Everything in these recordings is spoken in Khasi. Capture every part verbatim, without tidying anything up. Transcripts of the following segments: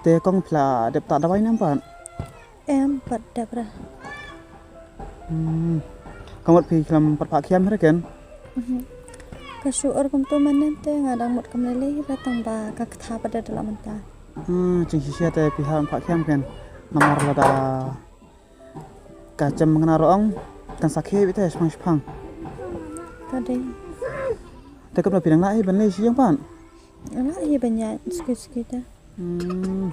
Te kong phi la dep tah dawai ne em pat? Em pat dep re. Hmm. Ka mut phi khlem pat phah khiam hi re ken? Mhm. Ka shu ur kumtu mynne te nga dang mut kam lei lei re tang ba ka ktha pat da la mynta. Hmm, jingshisha te phi hap phah khiam ken. Namar lada ka jem mangna ruh ong kan sa khie beit te shipang shipang. Ka dei. Te kumno phi dang lah hi ban leit sha ïing pat? Lah hi ban ïaid suki suki te. Hmm.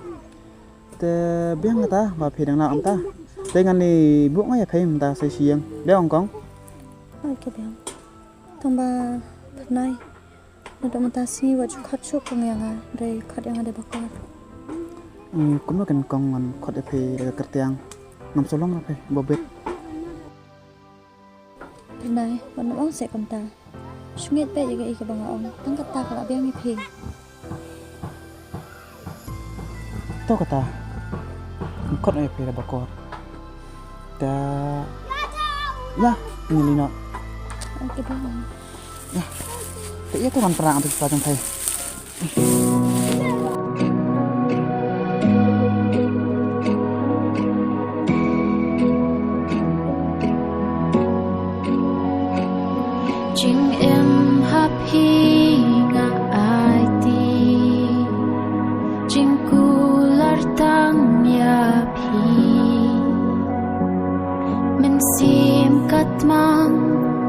Te biang kata ba phi dang lah ong ta. Te ngan ïa buh nga ïa phi mynta sa sha ïing. Biang ong kong. Ai ka biang. Tang ba pynai. Naduh mynta sngi wat ju khot shuh kong ïa nga, dei khot ïa nga dei ba kor. Hmm, kumno ken kong ngan khot ïa phi da ka kyrteng. Ngam sngewlong ïa phi ba bit. Pynai, wat nym ong seh kumta. Shu ngeit beit ïa kaei kaba nga ong, tang kata ka la biang ïa phi. To kata. Ngam khot ïa phi da ba kor. Da. Ïa, ngi lino. Ïa. Te ïa to ngan prang atu pa jong thai. Jingim ha phi nga aiti, jingkular tang ïa phi. Mynsiem katmang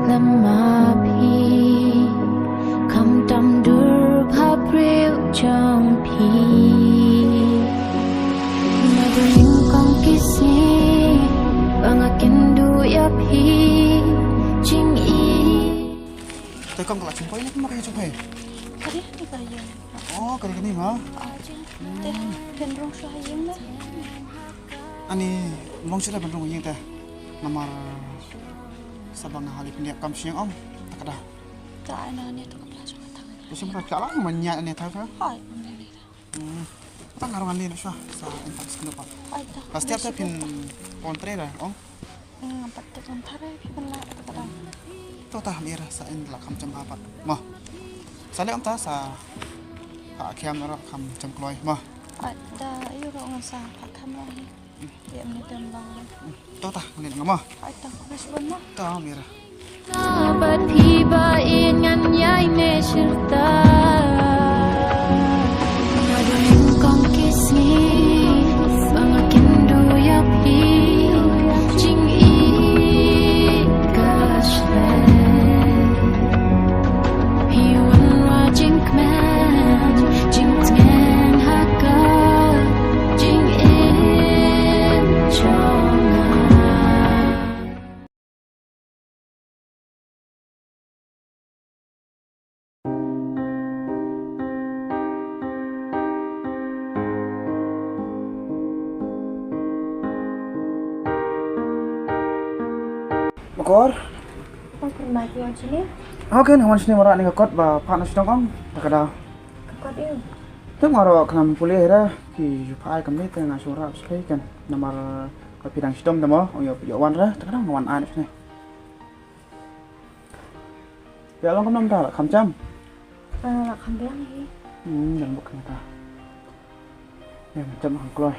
lem ma phi, kham dam dur bha briew jong phi. Naduh nyngkong ki sngi ba nga kynduh ïa phi, jingïeit. Te kong ka la jumpai ne kumno ka jumpai? Ka dei kane ka ïing. Oh, ka dei kane ma. Ah, jing. Te phin rung shuwa ha ïing ne? Ani long shuwa ban rung ïing te. Namar sa ba nga hali pynïap kam sha ïing ong. Ta ka da. Ta ai na ne to ka pla shuwa ta. Shuwa ta pla la ma nya ne ta ka. Hai. Hmm. Ta nga rung ani shuwa sa in fact skin pa. Hai ta. Pas tiap ta phin pon tre da ong. Hmm, pat te kan thare phi ban la ta ka da. To ta mira sa in la kham jam ha pat. Mo. Sa le ong ta sa ka khiam ro kham jam kloi. Mo. Ai ta ïu ro ngan sa ka kham ro hi. Ïa mne tem bang. To ta ngi ngam mo. Ai ta ka shibun mo. To mira. Bad phi ba in ngan ïai ne shirta. Naduh nyngkong ki sngi ba nga kynduh ïa phi, jingïeit ka shlei. Phi wan la jingkmen, jingtngen ha ka jingim jong nga. Bakor. Bakor ma ki wan shane? Okay, nga wan shane mareh ïa ka kot ba phah na shnong ong. Ta ka daw. Ka kot ïa u. Te nga ruh khlem pule hi re ki ju phah ai kam ne te nga shu rah sha phi kan. Namar Ka phi dang shitom te mo, ong ïoh ïoh wan re, te ka dang wan ai shane. Ïa long kumno mynta, la kham jam? Ah, la kham biang hi. Hmm, dang bok mynta. Ïa, jam hang kloi.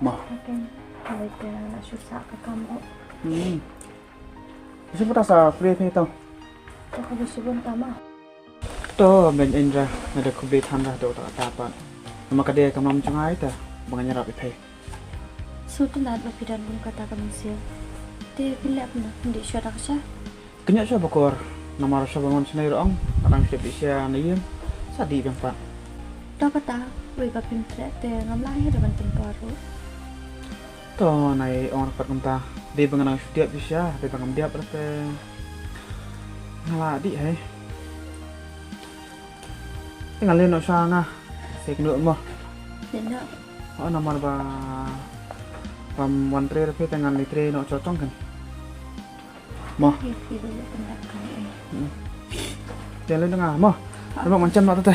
Mo. Okay. Kawei te la shu sah ka kam o. Hmm. Shu mynta sa free phi to. To ka bisi bun ta mo. To, ben Indra, nga da khublei than da, da uta kata pat. Namar ka dei ka mram jong nga ita, ba ngan ïarap ïa phi. Sngewtynnat ba phi don kum kata ka mynsiem. Te phi leh kumno, phin dih shuwa da ka sha? Kynnoh shuwa Bakor, namar shuwa ban wan shane ruh ong, nga dang shu dih sha na ïing, sa dih biang pat. To kata, wei ba phim treh te ngam lah hi da ban pynpor ruh. To, nai ong ruh pat kumta, dei ba nga dang shu dih sha, dei ba ngam dih ruh te nga la dih hi. Te ngan leit noh sha nga. Sek noh mo. Leit noh. Oh, namar ba, ba wan trei ruh phi te ngan leit trei noh chong chong kan. Mo. Ïa, ïa, ïa, ïa, ïa, ïa. Hmm. Te leit noh nga mo. Te mo ngan chem noh te.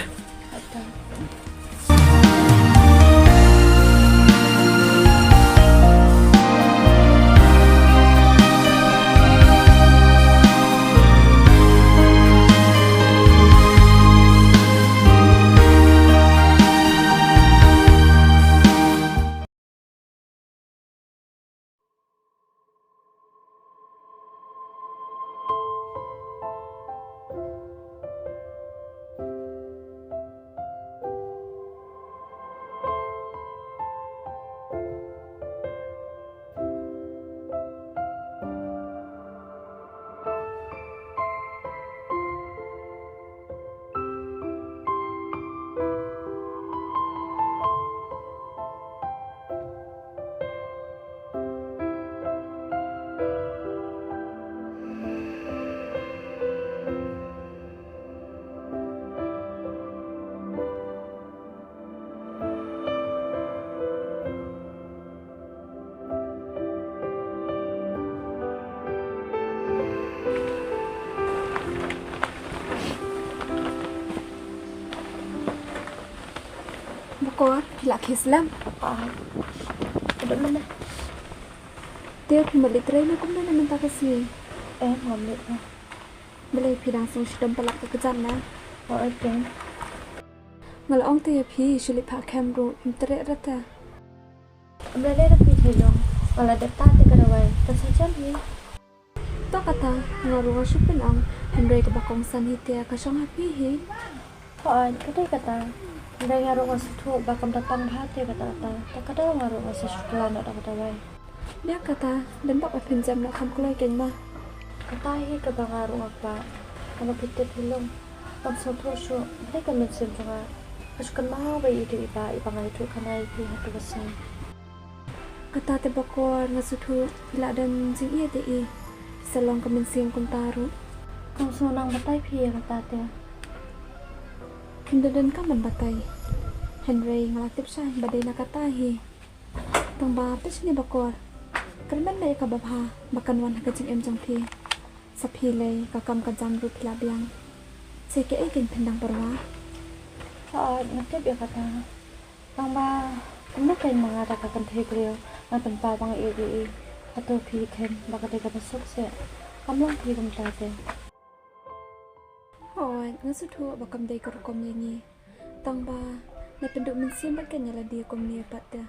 Kor, phi la khie slem? Ah, ka dum mynne. Te phi mut leit trei ne kumno na mynta ka sngi? Em, ngam leit noh. Balei phi dang sngewsih dom palat ka kjat na? Oh, em. Nga la ong te ïa phi shu leit phah camp ruh phim treh re te. Em, lei lei da phi thei long. Nga la dep tah te ka dawai. Kan sa jem hi. To kata, nga ruh nga shu pynong, hynrei kaba kongsan hi te ka shong ha phi hi. Hooid, ka dei kata. Hynrei nga ruh nga sngewthuh ba kam da tang bha te kata kata. Te kata nga ruh nga sa shu kylla noh da kata wei. Biang kata, lem bak ba phin jem noh kham kloi kein ma. Kata hi kaba nga ruh nga kwah. Kaba phi tip hi long. Ngam sngewthuh shuh, balei ka mynsiem jong nga ka shu kynmaw ba i dei i bah, i ba nga ïathuh khana ïa phi ha tu ka sngi. Kata te Bakor, nga sngewthuh phi la don jingïeit ïa i. Sa long ka mynsiem kumta ruh. Ngam sngewbha nang batai phi ïa kata te. Phim da donkam ban batai. Hynrei nga la tip shai ba dei na kata hi. Tang ba phi shane Bakor, kyrmen beit ïa kaba bha ba kan wan ha ka jingim jong phi. Sa phi lei ka kam ka jam ruh phi la biang. Sa kaei kein phin dang pyrwa? Hooid, nga tip ïa kata. Tang ba kumno kein ma nga da ka kynthei briew ngan pynpaw ba nga ïeit ïa i. Hato phi khein ba ka dei kaba suk seh? Kam long phi kumta te. Hooid, nga sngewthuh ba kam dei ka rukom ïa ngi. Tang ba nga pynduh mynsiem bad ka ïa lade kumne pat te.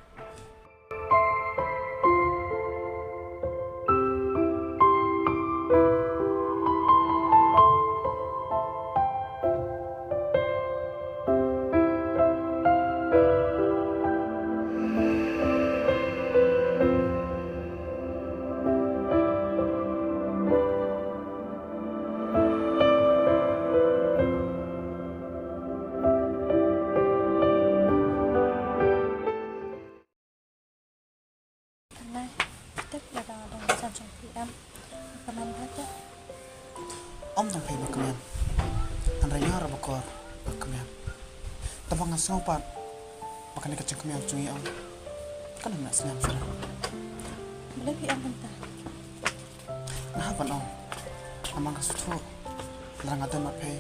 Nai, tip lada dang san jong phi em. Kmen bha te. Ym tang phi ba kmen. Hynrei nga ruh Bakor ba kmen. Tang ba nga sngew pat ba kane ka jingkmen jong ngi ym kan ym sngewsih. Balei phi ong kumta? Nga hap ban ong. Namar nga sngewthuh lada nga don bad phi,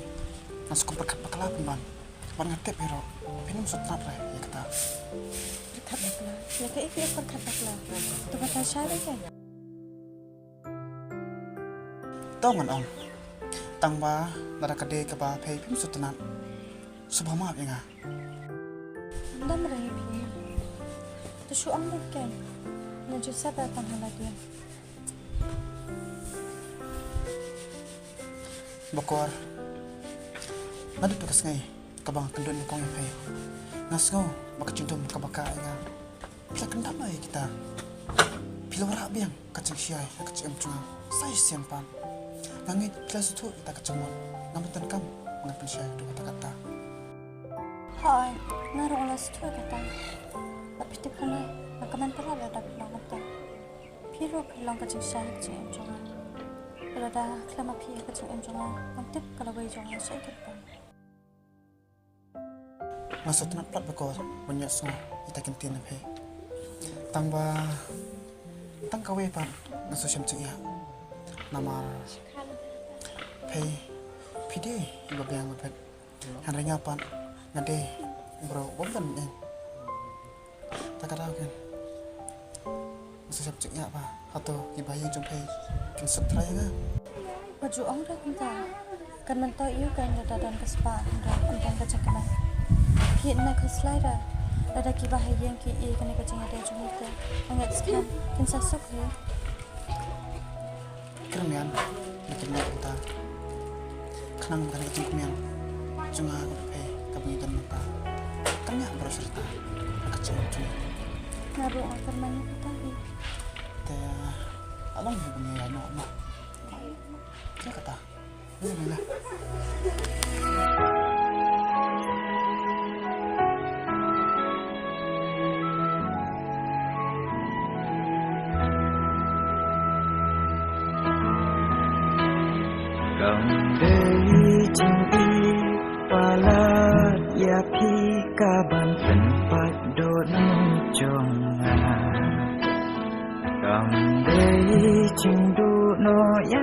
nga sngewbha pyrkhat bakla pynban. Bad nga tip hi ruh phin ym sngewtynnat re ïa kata. Pyrkhat bakla? Ïa kaei phi ong pyrkhat bakla? To batai shai re ïa. To ngan ong. Tang ba lada ka dei kaba phi phim sngewtynnat, sngewbha map ïa nga. Ym dam re phi. To shu ong beit kein. Nga ju sep ba tang ha lade. Bakor, naduh tu ka sngi kaba nga kyndon nyngkong ïa phi, nga sngew ba ka jingdum kaba kah ïa nga. Phi la kyndam ïa kita. Phi la wanrah biang ka jingshai ha ka jingim jong nga. Sa shisien pat nga ngeit phi la sngewthuh ïa kita ka jingmut. Ngam donkam ba ngan pynshai haduh katta katta. Hooid, nga ruh nga la sngewthuh ïa kata. Bad phi tip kumno, nga kmen palat lada phi long kumta. Phi ruh phi long ka jingshai ha ka jingim jong nga. Lada khlem ma phi ha ka jingim jong nga, ngam tip ka lawei jong nga shaei kyrpang. Nga sngewtynnat palat Bakor ban ïohsngew ïa kita ki ktien na phi. Tang ba tang kawei pat nga sngewshem jingïap. Namar phi, phi dei iba biang baphet. Hynrei nga pat nga dei u briew uba ym don eiei. Ta ka daw kein nga sngewshem jingïap ba hato kiba ïeng jong phi kin sngewthuh ïa nga. Wat ju ong re kumta. Kan myntoi ïa u kein lada don ka spah hynrei ym don ka jingkmen. Phi ïeit na khuslai re. Lada kiba ha ïing ki ïohi kane ka jingïadei jong ngi te, nga ngeit skhem kin sa suk hi. Kyrmen, nga kyrmen kumta. Khnang ba kane ka jingkmen jong nga kaba phi kaba ngi don mynta kan ïa baroh sha rta ha ka jingim jong ngi. Nga ruh nga kyrmen kumta hi. Te la long hi ba ngi ïa noh ma. Ïa kata. Kam dei jingïeit palat ïa phi ka ban pynpait dohnud jong nga. Kam dei jingduh noh ïa